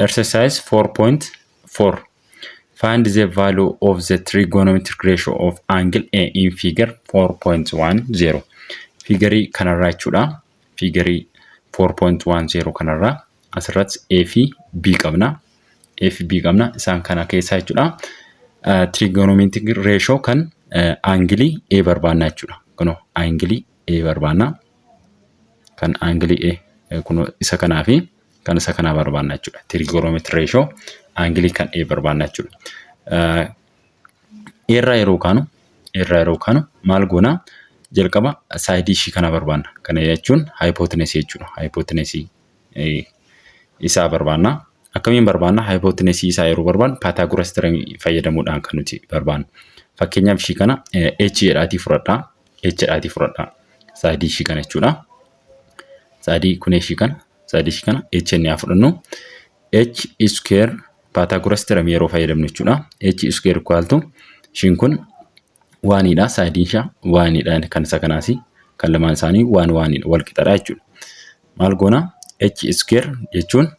Exercise 4.4. Find the value of the trigonometric ratio of angle A in figure 4.10. Figurii kanarraa jechuudha. Figurii 4.10 kanarraa asirratti A fi B qabna. A fi B qabna. Isaan kana keessaa jechuudha. Trigonometric ratio kan angle A barbaanna jechuudha. Kunoo angle A barbaanna. Kan angle A kunoo isa kanaa fi kan isa kanaa barbaanna jechuudha. Trigonometric ratio angle kan A barbaanna jechuudha. A irraa yeroo kaanu maal goona? Jalqaba sideii ishii kana barbaanna. Kana jechuun hypotenuse jechuudha. Hypotenuse isaa barbaanna. Akkamiin barbaanna? Hypotenuse isaa yeroo barbaannu Pythagoras theorem fayyadamuudhaan kan nuti barbaannu. Fakkeenyaaf, ishii kana H jedhaatii fudhadhaa. H jedhaatii fudhadhaa. Sideii ishii kana jechuudha. Sideii kun ishii kana. Sideii ishii kana H jennee haa fudhannu. H square, Pythagoras theorem yeroo fayyadamnu jechuudha. H square equal to, ishiin kun oneiidha. Sideiin ishee oneiidha, kan isa kanaasi. Kan lamaan isaanii one oneiidha, wal qixadha jechuudha. Maal goona? H square jechuun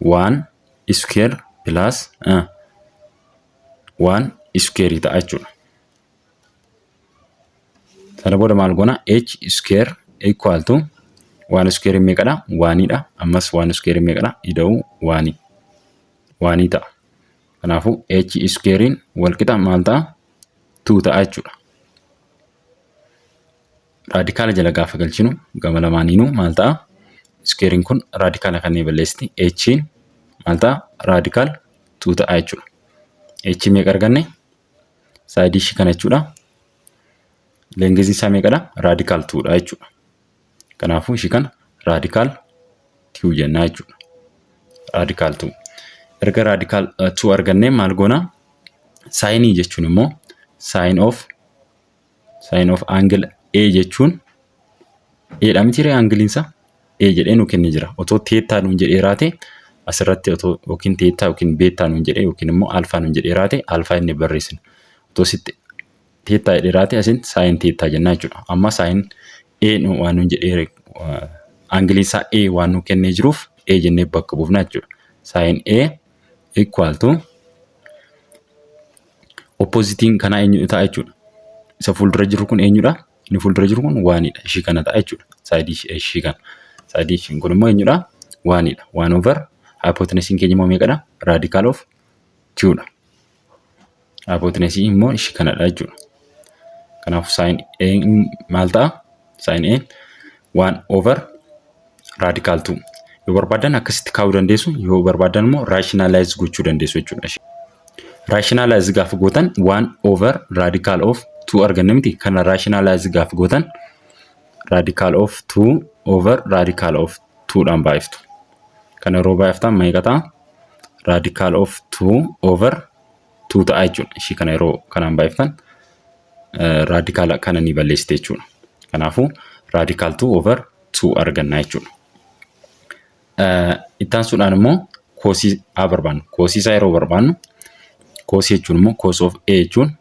one square plus one square ta'a jechuudha. Sana booda maal goona? H square equal to one square meeqadha? Oneiidha. Ammas one square meeqadha? Ida'uu oneii. Oneii ta'a. Kanaafuu H squarein wal qixa maal ta'a? 2 ta'a jechuudha. Radicala jala gaafa galchinu gama lamaaniinuu maal ta'a? Squarein kun radicala kanneen balleessiti. H'n maal ta'a? Radical 2 ta'a jechuudha. H meeqa arganne? Sideii ishii kana jechuudha. Lengthiin isaa meeqadha? Radical 2 dha jechuudha. Kanaafuu ishii kana radical 2 jennaa jechuudha. Radical 2. Erga radical 2 argannee maal goona? Sineii jechuun immoo sine of angle A jechuun A dha miti ree? Angleiinsa A jedhee nu kennee jira. Otoo theta nuun jedhee raate asirratti, otoo yookiin theta yookiin beta nuun jedhee yookiin immoo alpha nuun jedhee raate, alpha inni barreessina. Otoo sitti theta jedhee raate, asin sine theta jennaa jechuudha. Amma sine A waan nuun jedhee, angleiinsaa A waan nu kennee jiruuf, A jennee bakka buufna jechuudha. Sine A equal to oppositeiin kanaa eenyu ta'a jechuudha? Isa fuuldura jiru kun eenyudha? Inni fuuldura jiru kun oneiidha. Ishii kana ta'a jechuudha. Sideii ishii kana. Sideii ishiin kun immoo eenyudha? Oneiidha. One over hypotenuseiin keenya immoo meeqadha? Radical of twodha. Hypotenuseii immoo ishii kanadha jechuudha. Kanaafuu sine A maal ta'a? Sine A one over radical two. Yoo barbaadan akkasitti kaa'uu dandeessu, yoo barbaadan immoo rationalize gochuu dandeessu jechuudha. Rationalize gaafa gootan one over radical of two arganne miti? Kana rationalize gaafa gootan radical of two over radical of twodhaan baay'iftu. Kana yeroo baay'iftan meeqa ta'a? Radical of two over two ta'a jechuudha. Ishii kana yeroo kanaan baay'iftan radicala kana ni balleessite jechuudha. Kanaafuu radical two over two arganna jechuudha. Itti aansuudhaan immoo cosii haa barbaannu. Cosii isaa yeroo barbaannu, cosii jechuun immoo cos of A jechuun,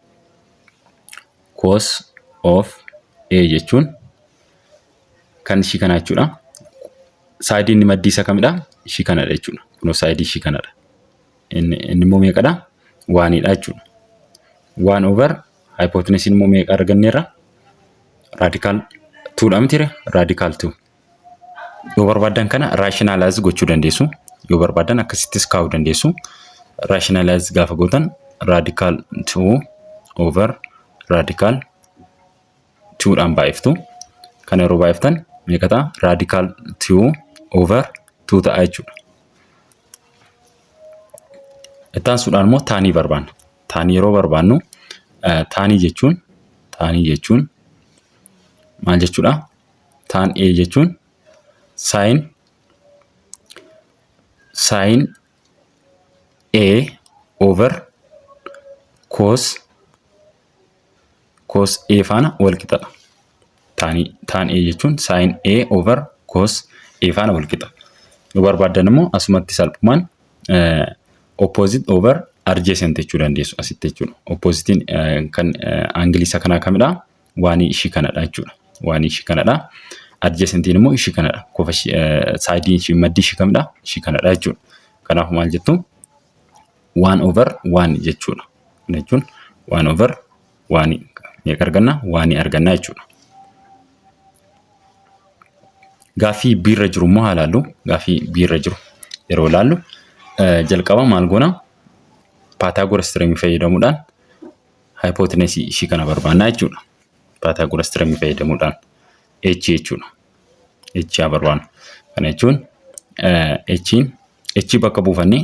cos of A jechuun kan ishii kanaa jechuudha. Sideiin inni maddii isaa kamidha? Ishii kanadha jechuudha. Kunoo sideii ishii kanadha. Inni immoo meeqadha? Oneiidha jechuudha. One over hypotenuseiin immoo meeqa arganneerra? Radical twodha mitiire? Radical two. Yoo barbaaddan kana rationalize gochuu dandeessu. Yoo barbaaddan akkasittis kaa'uu dandeessu. Rationalize gaafa gootan radical 2 over radical 2dhaan baay'iftu. Kana yeroo baay'iftan meeqa ta'a? Radical 2 over 2 ta'a jechuudha. Itti aansuudhaan immoo tanii barbaanna. Tanii yeroo barbaannu, tanii jechuun maal jechuudha? Tan A jechuun sine A over cos A faana wal qixadha. Tan A jechuun sine A over cos A faana wal qixa. Yoo barbaaddan immoo asumatti salphumaan opposite over adjacent jechuu dandeessu asitti jechuudha. Oppositeiin kan angleii isa kanaa kamidha? Oneii ishii kanadha jechuudha. Oneii ishii kanadha. Adjacentiin immoo ishii kanadha. Kofa sideiin ishii maddii ishii kamidha? Ishii kanadha jechuudha. Kanaaf maal jettu? 1 over 1 jechuudha. Kana jechuun 1 over 1 meeqa arganna? 1 arganna jechuudha. Gaaffii B irra jiru immoo haa ilaallu. Gaaffii B irra jiru yeroo ilaallu jalqaba maal goona? Pythagoras theorem fayyadamuudhaan hypotenuse ishii kana barbaannaa jechuudha. Pythagoras theorem fayyadamuudhaan h jechuudha. H haa barbaannu. Kana jechuun h'n h bakka buufannee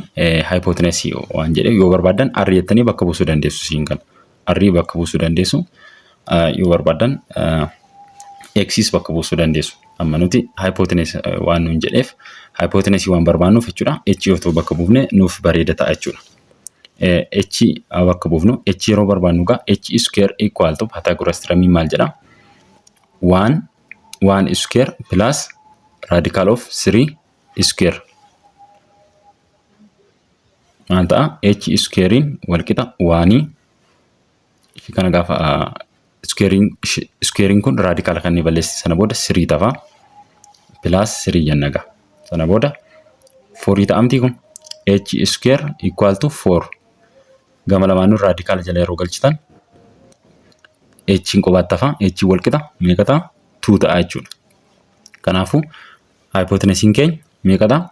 hypotenuse waan jedhe yoo barbaaddan r jettanii bakka buusuu dandeessu isiin kana. R bakka buusuu dandeessu, yoo barbaaddan x's bakka buusuu dandeessu. Amma nuti hypotenuse waan nuun jedheef, hypotenuse waan barbaannuuf jechuudha. H yoo ta'u bakka buufne nuuf bareeda ta'a jechuudha. H bakka buufnu, h yeroo barbaannu egaa h square equal to Pythagoras theorem maal jedha? 1 1 square plus radical of 3 square. Maal ta'a? H squarein walqixa 1, ishii kana gaafa squarein kun radical kan inni balleessi, sana booda 3 tafa, plus 3 jenna gaa. Sana booda 4 ta'amti. Kun h square equal to 4. Gama lamaanuu radical jala yeroo galchitan h qobaatti hafa. H walqixa meeqa ta'a? 2 ta'a jechuudha. Kanaafuu hypotenusiin keenya meeqa ta'a?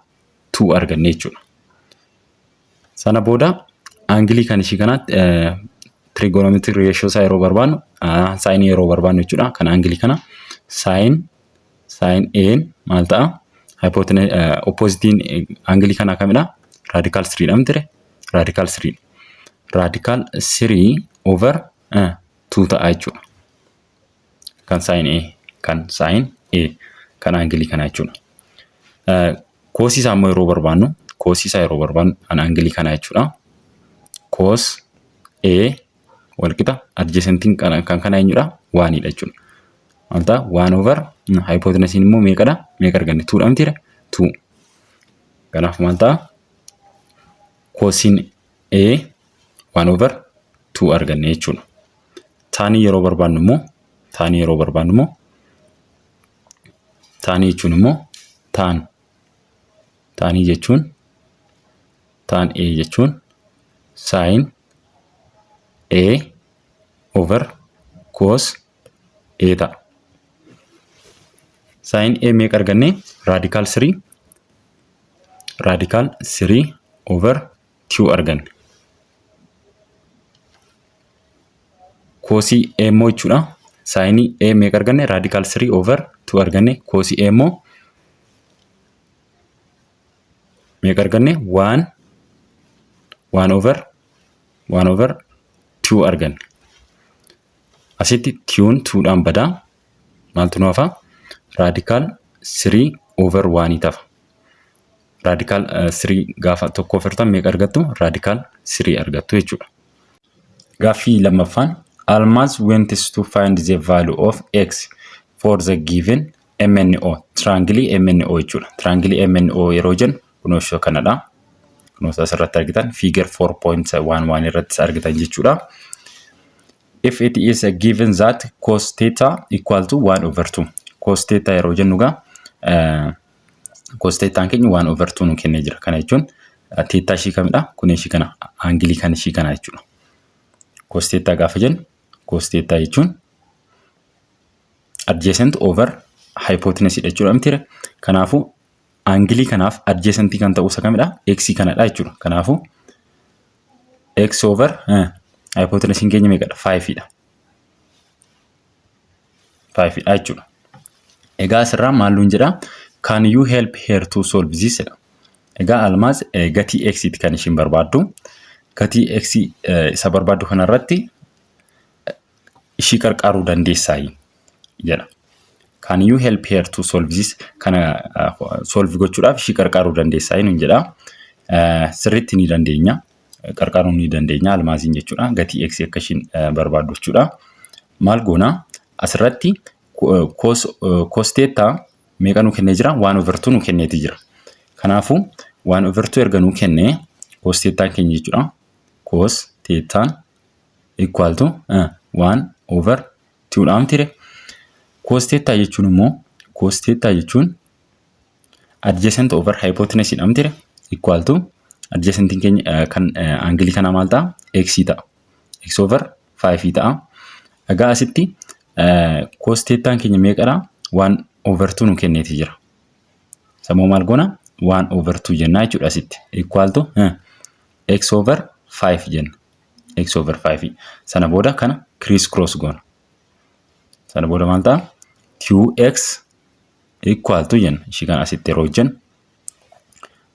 2 arganne jechuudha. Sana booda angle kan ishii kanaatti trigonometric ratio isaa yeroo barbaannu, sine yeroo barbaannu jechuudha. Kan angle kana sine A maal ta'a? Oppositeiin angle kanaa kamidha? Radical 3 dha miti? Radical 3. Radical 3 over 2 ta'a jechuudha. Kan sine A, kan sine A kan angle kanaa jechuudha. Cos isaa immoo yeroo barbaannu, cos isaa yeroo barbaannu kan angle kanaa jechuudha. Cos A walqixa adjacentiin kan kana eenyudha? Onedha jechuudha. Maal ta'a? One over hypotenusiin immoo meeqadha? Meeqa arganne? Twodha mitiidha? Two. Kanaaf maal ta'a? Cosiin A one over two arganne jechuudha. Tan yeroo barbaannu immoo, tan yeroo barbaannu immoo, tan jechuun immoo tan jechuun, tan A jechuun sine A over cos A ta'a. Sine A meeqa arganne? Radical 3, radical 3 over 2 arganne. Cos A immoo jechuudha. Sine A meeqa arganne? Radical 3 over 2 arganne. Cos A immoo meeqa arganne? 1 1 over 1 over 2 arganne. Asitti twon twodhaan badaa, maaltu nu hafa? Radical 3 over 1 tafa. Radical 3 gaafa tokko ofirtan meeqa argattu? Radical 3 argattu jechuudha. Gaaffii lammaffaan, Almaz wants to find the value of x for the given MNO, triangle MNO jechuudha. Triangle MNO yeroo jennu kunoo ishee kanadha. Kunoo asirratti argitan, figure 4.11 irratti argitan jechuudha. If it is a given that cos theta equal to 1 over 2. Cos theta yeroo jennu gaa cos thetaan keenya 1 over 2 nu kennee jira. Kana jechuun theta ishii kamidha? Kun ishii kana, angle kan ishii kana jechuudha. Cos theta gaafa jennu, cos theta jechuun adjacent over hypotenuse jechuudha miti? Kanaafuu angle kanaaf adjacent kan ta'u isa kamidha? X kanadha jechuudha. Kanaafuu x over hypotenuse keenya meeqadha? 5 dha. 5 dha jechuudha. Egaa asirraa maal nuun jedhaa? "Can you help her to solve this?" jedha. Egaa Almaaz gatii x ti kan ishiin barbaaddu. Gatii x isa barbaaddu kanarratti ishii qarqaaruu dandeessaayi jedha. "Can you help her to solve this?" Kana solve gochuudhaaf ishii qarqaaruu dandeessaayi nuun jedha. Sirriitti ni dandeenya. Qarqaaruu ni dandeenya Almaaziin jechuudha. Gatii x akka ishiin barbaaddu jechuudha. Maal goona? Asirratti cos theta meeqa nu kennee jira? 1 over 2 nu kenneeti jira. Kanaafuu 1 over 2 erga nu kennee, cos thetaan keenya jechuudha. Cos thetaan equal to 1 over 2 dhaan tire. Cos theta jechuun immoo, cos theta jechuun adjacent over hypotenuse dhaan tire, equal to Adjacentiin keenya kan angleii kanaa maal ta'a? X ta'a. X over 5 ta'a. Egaa asitti cos thetaan keenya meeqadha? 1 over 2 nu kenneeti jira. Sammuu maal goona? 1 over 2 jennaa jechuudha asitti. Equal to x over 5 jenna. X over 5. Sana booda kana criss cross goona. Sana booda maal ta'a? 2x equal to jenna. Ishii kana asitti yeroo hojjennu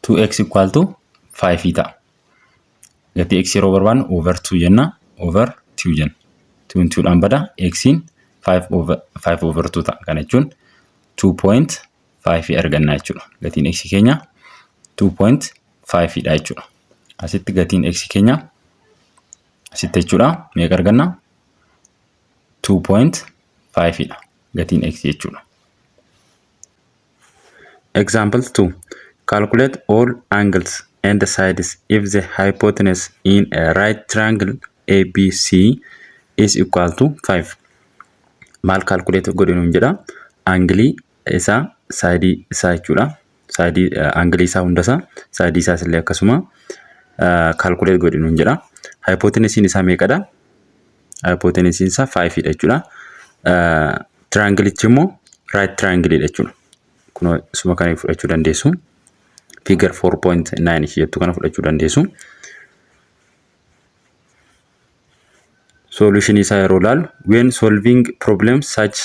2x equal to 5 ta'a. Gatii x yeroo barbaannu over 2 jenna. Over 2 jenna. 2 2dhaan bada, x'n 5 over 5 over 2 ta'a. Kana jechuun 2.5 arganna jechuudha. Gatiin x keenya 2.5 dha jechuudha. Asitti gatiin x keenya asitti jechuudha. Meeqa arganna? 2.5 dha gatiin x jechuudha. Example 2. Calculate all angles and sides if the hypotenuse in a right triangle ABC is equal to 5. Maal calculate godhi nuun jedha? Angleii isaa, sideii isaa jechuudha. Sideii angleii isaa hundasaa, sideii isaas illee akkasuma calculate godhi nuun jedha. Hypotenuseiin isaa meeqadha? Hypotenuseiin isaa 5 dha jechuudha. Triangleichi immoo right triangle dha jechuudha. Kunoo isuma kana fudhachuu dandeessu. Figure 4.9 ishee jettu kana fudhachuu dandeessu. Solution isaa yeroo ilaallu, when solving problems such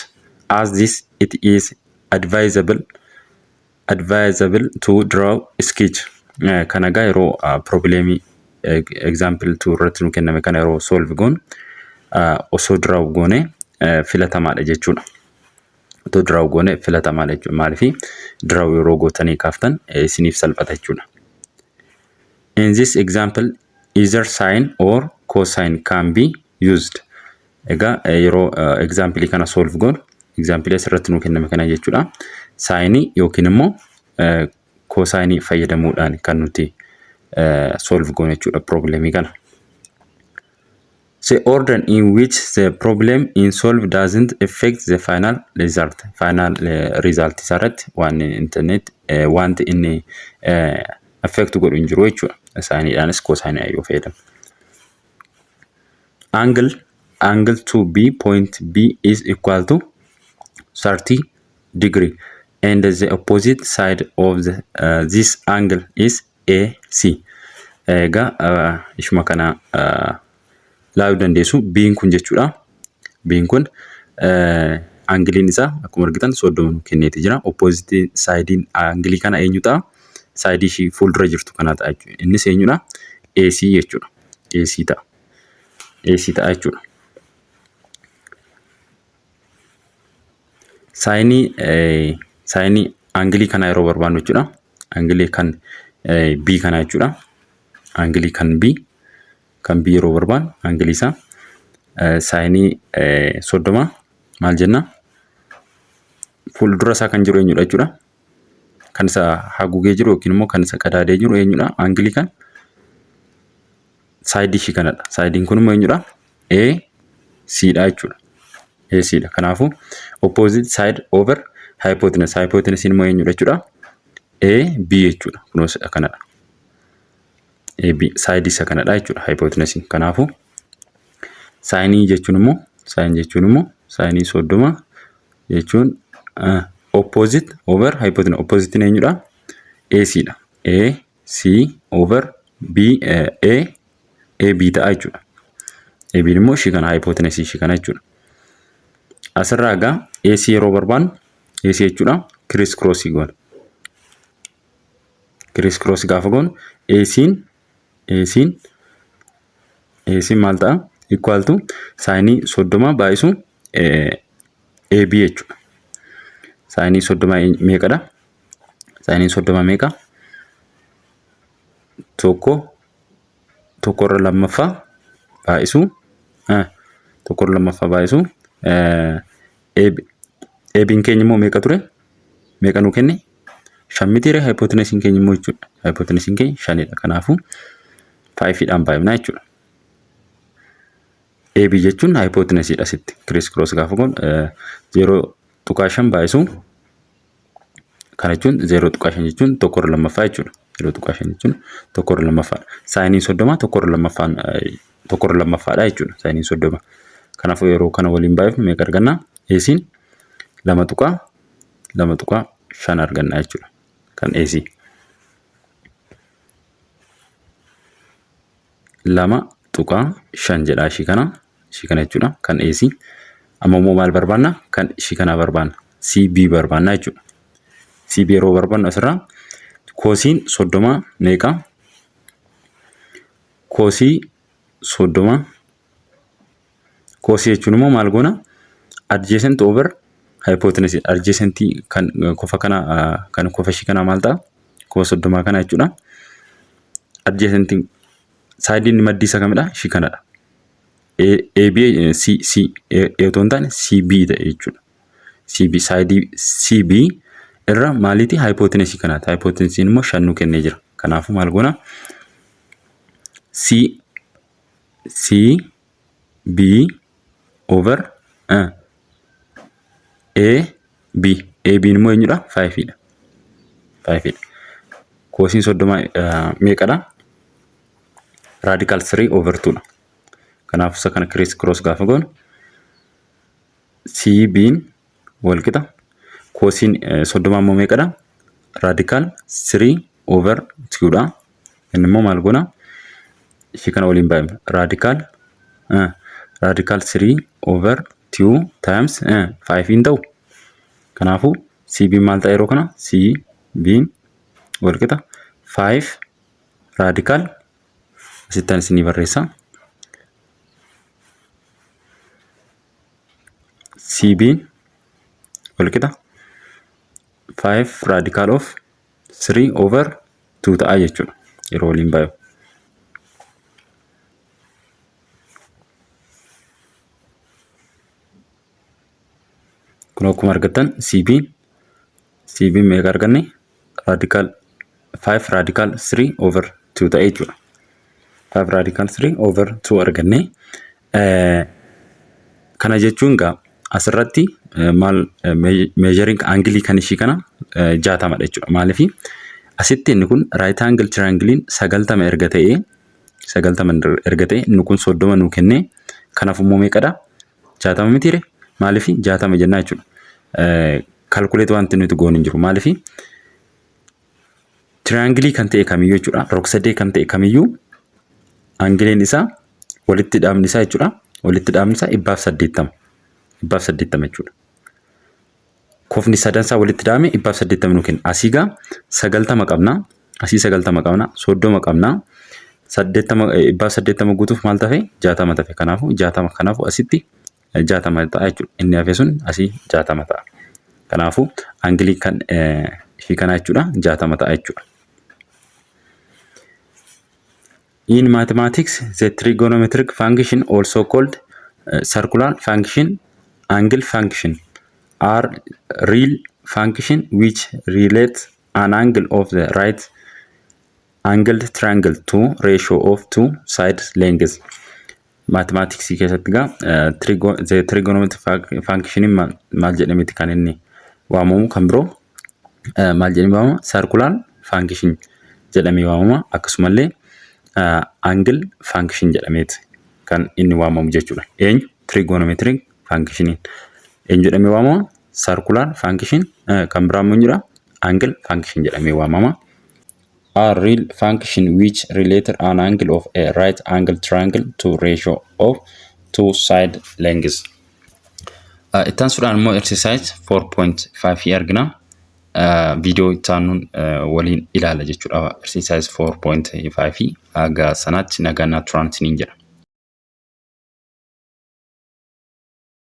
as this, it is advisable to draw sketch. Kana egaa yeroo problemii example 2 irratti nu kenname kana yeroo solve goonu osoo draw goone filatamaadha jechuudha. Otoo draw goone filatamaadha jechuudha. Maaliif? Draw yeroo gootanii kaaftan isiniif salphata jechuudha. In this example, either sine or cosine can be used. Egaa yeroo example kana solve goonu, example asirratti nu kenname kana jechuudha. Sineii yookiin immoo cosineii fayyadamuudhaan kan nuti solve goonu jechuudha problemii kana. The order in which the problem is solved doesn't affect the final result. Final result isaarratti waan internet wanti inni affect godhu hin jiru jechuudha. Sineiidhaanis cosineii yoo fayyadamu. Angle to B point B is equal to 30 degree and the opposite side of this angle is AC. Egaa ishuma kana ilaaluu dandeessu. B'n kun jechuudha. B'n kun angleiin isaa akkuma argitan 30 nu kenneeti jira. Opposite sideiin angleii kana eenyu ta'a? Sideii ishii fuuldura jirtu kana ta'a jechuudha. Innis eenyudha? AC jechuudha. AC ta'a. AC ta'a jechuudha. Sineii angleii kana yeroo barbaannu jechuudha. Angleii kan B kana jechuudha. Angleii kan B yeroo barbaannu, angleii isaa sineii 30 maal jenna? Fuuldura isaa kan jiru eenyudha jechuudha? Kan isa haguugee jiru yookiin immoo kan isa qadaadee jiru eenyudha? Angleii kan sideii ishii kanadha. Sideiin kun immoo eenyudha? A C dha jechuudha. A C dha. Kanaafuu opposite side over hypotenuse. Hypotenuse immoo eenyudha jechuudha? A B jechuudha. Kunoo isa kanadha. A B sideii isa kanadha jechuudha hypotenuse. Kanaafuu sineii jechuun immoo sineii 30 jechuun opposite over hypotenuse. Opposite eenyudha? AC dha. A C over B A AB ta'a jechuudha. AB immoo ishii kana, hypotenuse ishii kana jechuudha. Asirraa egaa AC yeroo barbaannu, AC jechuudha, criss cross goona. Criss cross gaafa goonu AC'n maal ta'a? Equal to sineii 30 baay'isu AB jechuudha. Sineii 30 meeqadha? Sineii 30 meeqa? Tokko tokkorra lammaffaa baay'isu, tokkorra lammaffaa baay'isu, AB'n keenya immoo meeqa ture? Meeqa nuu kenne? Shan mitiire hypotenuseiin keenya immoo jechuudha. Hypotenuseiin keenya shanidha. Kanaafuu fiveiidhaan baay'ifnaa jechuudha. AB jechuun hypotenuseiidha asitti. Criss cross gaafa goonu 0.5 baay'isu, kana jechuun 0.5 jechuun tokkorra lammaffaa jechuudha. 0.5 jechuun tokko irra lammaffaadha. Saayiniin 30 tokko irra lammaffaan tokko irra lammaffaadha jechuudha. Saayiniin 30. Kanaafuu yeroo kana waliin baay'ifnu meeqa arganna? AC'n 2.2.5 arganna jechuudha. Kan AC. 2.5 jedha ishii kana. Ishii kana jechuudha. Kan AC. Amma immoo maal barbaanna? Kan ishii kanaa barbaanna. CB barbaanna jechuudha. CB yeroo barbaannu asirraa koosiin 30 meeqa? Koosii 30. Koosii jechuun immoo maal goona? Adjacent over hypotenuse. Adjacent kan kofa kana kan kofa ishii kanaa maal ta'a? Kofa 30 kana jechuudha. Adjacent saayidiin maddii isa kamidha? Ishii kanadha. AB C C A otoo hin taane CB ta'e jechuudha. CB saayidii CB irra maaliiti? Hypotenuse kanaati. Hypotenuse immoo 5 nu kennee jira. Kanaafuu maal goona? C C B over A B. A B immoo eenyudha? 5 dha. 5 dha. Koosiin 30 meeqadha? Radical 3 over 2 dha. Kanaaf isa kana criss cross gaafa goonu C B'n wal qixa. Koosiin 30 immoo meeqadha? Radical 3 over 2 dha. Inni immoo maal goona? Ishii kana waliin baay'ifna. Radical 3 over 2 times 5 hin ta'u. Kanaafuu CB maal ta'a yeroo kana? CB wal qixa 5 radical asittan isinii barreessa. CB wal qixa 5 radical of 3 over 2 ta'a jechuudha yeroo waliin baay'u. Kun akkuma argattan CB meeqa arganne? Radical 5 radical 3 over 2 ta'e jechuudha. 5 radical 3 over 2 arganne. Kana jechuun egaa asirratti maal measuring angle kan ishii kana 60dha jechuudha. Maaliif asitti inni kun right angle triangle'n 90 erga ta'ee 90 erga ta'e inni kun 30 nuu kennee kanaaf immoo meeqadha? 60 mitiire? Maaliif 60 jennaa jechuudha. Calculate wanti nuti goonu hin jiru. Maaliif triangle kan ta'e kamiyyuu jechuudha. Rog-sadee kan ta'e kamiyyuu angleen isaa walitti dhaabni isaa jechuudha. Walitti dhaabni isaa 180. 180 jechuudha. Kofni sadan isaa walitti dhaabame 180 nu kenna. Asii gaa 90 qabna. Asii 90 qabna. 30 qabna. 180 guutuuf maal tafe? 60 tafe. Kanaafuu 60. Kanaafuu asitti 60 ta'a jechuudha. Inni hafe sun asii 60 ta'a. Kanaafuu angilii kan ishii kanaa jechuudha 60 ta'a jechuudha. In mathematics, the trigonometric function, also called circular function, angle function, are real function which relate an angle of the right angled triangle to ratio of two side lengths. Mathematics keessatti egaa the trigonometric function maal jedhameeti kan inni waamamu? Kan biroo maal jedhamee waamama? Circular function jedhamee waamama. Akkasumallee angle function jedhameeti kan inni waamamu jechuudha. Eenyu? Trigonometric function eenyu jedhamee waamama? Circular function. Kan biraa immoo jira, angle function jedhamee waamama. Are real function which relate an angle of a right angle triangle to ratio of two side lengths. Itti aansuudhaan immoo exercise 4.5 argina. Viidiyoo itti aanuun waliin ilaala jechuudha. Exercise 4.5 haga sanaatti nagaan naa turaan isiniin jedha.